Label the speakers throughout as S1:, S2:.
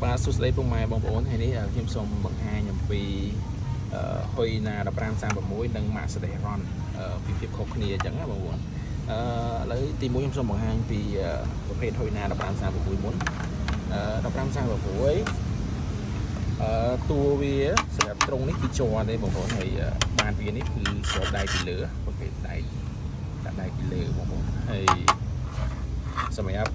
S1: បាទសួស្តីពុកម៉ែបងប្អូនថ្ងៃនេះខ្ញុំសូមបង្ហាញអំពីហុយណា1536និង Mercedes Ron ពីភាពខុសគ្នាអញ្ចឹងណាបងប្អូនអឺឥឡូវទីមួយខ្ញុំសូមបង្ហាញពីប្រភេទហុយណា1536មុន1536តួវាសម្រាប់ត្រង់នេះគឺជ័រទេបងប្អូនហើយបានវានេះគឺស្របដៃពីលើប្រភេទដៃដាក់ដៃពីលើបងប្អូនហើយសម្រាប់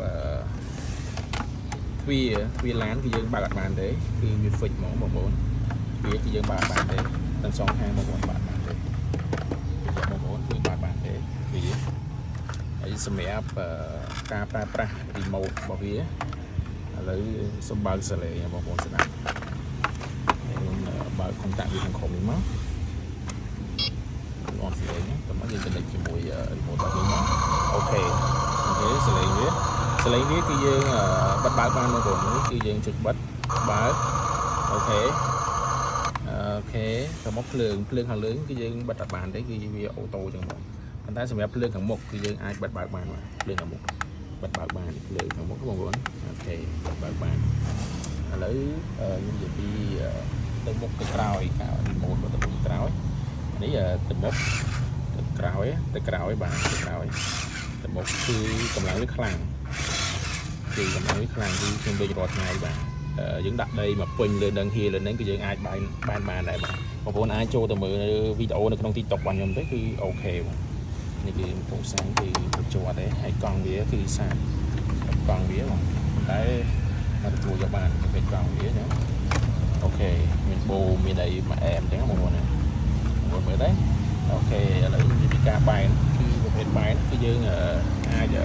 S1: ទ្វារឡានគឺយើងបើកអត់បានទេគឺវា fix ហ្មងបងប្អូនទ្វារគឺយើងបើកអត់បានទេទាំងសងខាងបងប្អូនបើកបានទេបងប្អូនគឺបើកបានទេទ្វារហើយសម្រាប់ការប្រើប្រាស់ remote របស់វាឥឡូវសូមបើកសលេងបងប្អូនស្ដាប់ខ្ញុំបើកកុងតាក់វាខាងក្រោមនេះមកអត់សលេងតោះមកយើង connect ជាមួយ remote របស់យើងមក OK OK សលេងវាសលេងវាគឺយើងបិទបើកបានបងប្អូននេះគឺយើងចុចបិទបើក OK OK ទៅមកភ្លើងភ្លើងខាងលើគឺយើងបិទអត់បានទេគឺវា auto ចឹងហ្មងប៉ុន្តែសម្រាប់ភ្លើងខាងមុខគឺយើងអាចបិទបើកបានបាទភ្លើងខាងមុខបិទបើកបានភ្លើងខាងមុខបងប្អូន OK បិទបើកបានឥឡូវខ្ញុំនិយាយពីទៅមុខទៅក្រោយការ remote ទៅមុខទៅក្រោយនេះទៅមុខទៅក្រោយទៅក្រោយបាទទៅក្រោយទៅមុខគឺកម្លាំងវាខ្លាំងគឺកម្លាំងវាខ្លាំងគឺខ្ញុំលេងរាល់ថ្ងៃបាទយើងដាក់ដីមកពេញលើនឹងហៀលើនឹងគឺយើងអាចបែនបានបានដែរបាទបងប្អូនអាចចូលទៅមើលវីដេអូនៅក្នុង TikTok របស់ខ្ញុំទៅគឺ OK បាទនេះគឺពងសាំងគឺជាប់ទេហើយកង់វាគឺសាកង់វាបងប៉ុន្តែមកទទួលយកបានប្រភេទកង់វាណា OK មានបូមានអីមកអែមអញ្ចឹងបងប្អូនណាបងប្អូនមើលដែរ OK ឥឡូវនិយាយពីការបែនគឺប្រភេទបែនគឺយើងអាច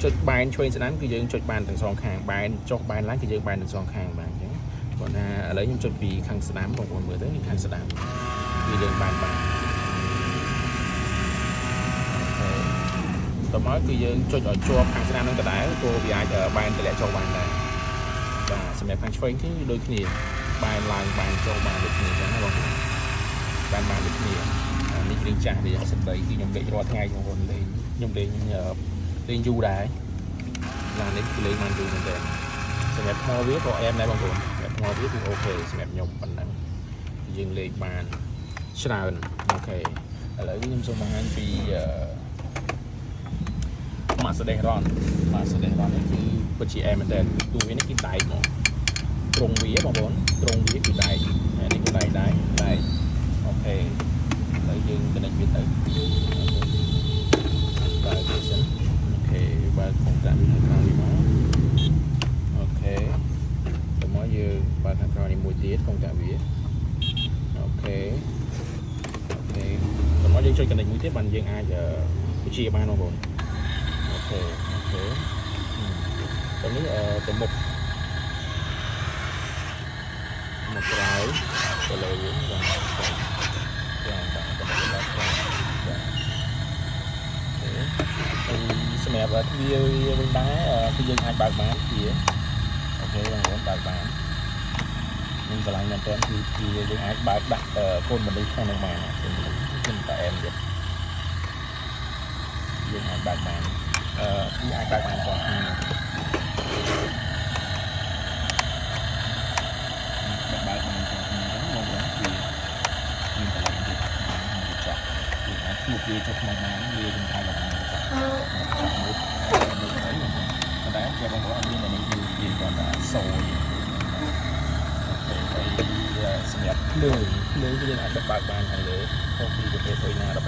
S1: ចុចបែនឆ្វេងស្ដាំគឺយើងចុចបានទាំងសងខាងបែនចុះបែនឡើងគឺយើងបែនទាំងសងខាងបានអញ្ចឹងគាត់ថាឥឡូវខ្ញុំចុចពីខាងស្ដាំបងប្អូនមើលទៅខាងស្ដាំគឺយើងបែនបាន OK តមកគឺយើងចុចឲ្យជាប់ខាងស្ដាំនឹងដដែលព្រោះវាអាចបែនតម្លាក់ចុះបានដែរបាទសម្រាប់ខាងឆ្វេងគឺដូចគ្នាបែនឡើងបែនចុះបានដូចគ្នាអញ្ចឹងណាបងប្អូនបែនបានដូចគ្នានេះរៀងចាស់នេះស្ដីគឺខ្ញុំលេងរាល់ថ្ងៃបងប្អូនលេងខ្ញុំលេងលេងយូរដែរឡាននេះគឺលេងបានយូរមែនទែនសម្រាប់ថ្មវាក៏អែមដែរបងប្អូនសម្រាប់ថ្មវាគឺ OK សម្រាប់ខ្ញុំប៉ុណ្ណឹងយើងលេងបានច្រើន OK ឥឡូវខ្ញុំសូមបង្ហាញពី Mercedes Ron Mercedes Ron នេះគឺពិតជាអែមមែនទែនទូវានេះគឺដែកហ្មងត្រង់វាបងប្អូនត្រង់វាគឺដែកហើយនេះគឺដែកដែរដែក OK ឥឡូវយើង connect វាទៅបើកវាសិន OK បើកកុងតាក់វាខាងក្រោយនេះមក OK ទៅមកយើងបើកខាងក្រោយនេះមួយទៀតកុងតាក់វា OK OK ទៅមកយើងចុច connect មួយទៀតបានយើងអាចបញ្ជាបានបងប្អូន OK OK តនេះទៅមុខមកក្រោយទៅលើវិញបាទបាទបាទទៅមុខដល់ក្រោយបាទ OK ហើយសម្រាប់ទ្វារវិញដែរគឺយើងអាចបើកបានទ្វារ OK បងប្អូនបើកបានខ្ញុំស្រឡាញ់មែនទែនគឺទ្វារយើងអាចបើកដាក់កូនមនុស្សក្នុងនោះបានខ្ញុំតែអែមទៀតយើងអាចបើកបានវាអាចបើកបានសងខាងបើកបានសងខាងអញ្ចឹងបងប្អូនវាមានកន្លែងទៀតកញ្ចក់យើងអាចធ្លុកវាចុះក្នុងបានវាយើងអាចបានកញ្ចក់កញ្ចក់មួយមួយអីបងប្អូនប៉ុន្តែជាបងប្អូនអត់មាននេះគឺយើងគាត់តែសូយើង OK ហើយសម្រាប់ភ្លើងភ្លើងគឺយើងអាចបិទបើកបានខាងលើខុសពីប្រភេទអុយណា1536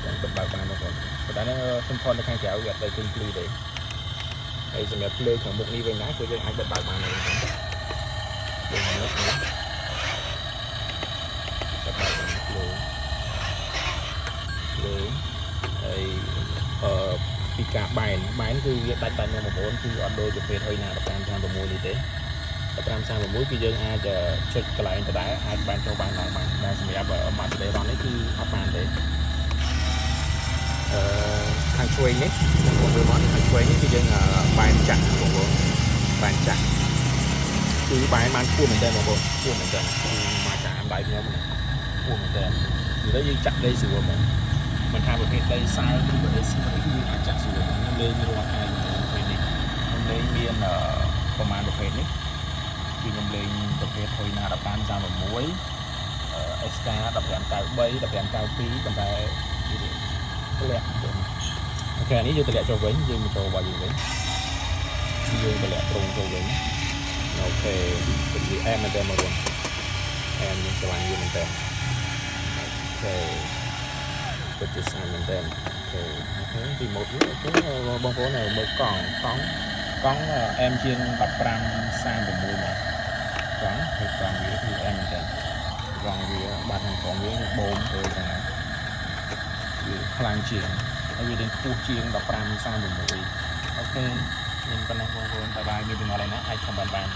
S1: ចឹងបិទបើកបានបងប្អូនប៉ុន្តែខ្ញុំថតនៅខាងក្រៅវាអត់ទៅឃើញភ្លឺទេហើយសម្រាប់ភ្លើងខាងមុខនេះវិញណាគឺយើងអាចបិទបើកបានដែរបងប្អូនយើងនេះណាបិទបើកបានភ្លើងភ្លើងហើយអឺពីការបែនបែនគឺវាដាច់ដាច់មកបងប្អូនគឺអត់ដូចប្រភេទអុយណា1536នេះទេ1536គឺយើងអាចចុចកន្លែងដដែលអាចបានចូលបានឡើងបានតែសម្រាប់ Mercedes Ron នេះគឺអត់បានទេអឺខាងឆ្វេងនេះបងប្អូនមើលមកខាងឆ្វេងនេះគឺយើងបែនចាក់បងប្អូនបែនចាក់គឺបែនបានខ្ពស់មែនតើបងប្អូនខ្ពស់មែនតើគឺមកតាមដៃខ្ញុំណាខ្ពស់មែនតើនិយាយទៅយើងចាក់ដីស្រួលហ្មងមិនថាប្រភេទដីសើមឬក៏ដីស្ងួតគឺយើងអាចចាក់ស្រួលហ្មងខ្ញុំលេងរាល់ថ្ងៃមែនតើពេលនេះខ្ញុំ លេងមានប្រហែលប្រភេទនេះគឺខ្ញុំលេងប្រភេទ Huina 1536 SK 1593 1592ប៉ុន្តែវាធ្លាក់ទៅ OK នេះយើងតម្លាក់ចូលវិញយើងមកចូលរបស់យើងវិញយើងតម្លាក់ត្រង់ចូលវិញ OK ពិតជាអែមមែនតើមករួមអែមយើងស្រឡាញ់វាមែនតើ OK ពិតជាស្អាតមែនតើ OK OK remote នេះ OK បងប្អូនមើលកង់កង់កង់អែមជាង1536មកកង់ហើយកង់វាគឺអែមមែនតើកង់វាបាត់ខាងក្រោមវាបូមទៅខាងណាវាខ្លាំងជាងហើយវារៀងខ្ពស់ជាង1536 OK មានប៉ុណ្ណេះបងប្អូន bye bye មានចម្ងល់អីណាអាច comment បាន។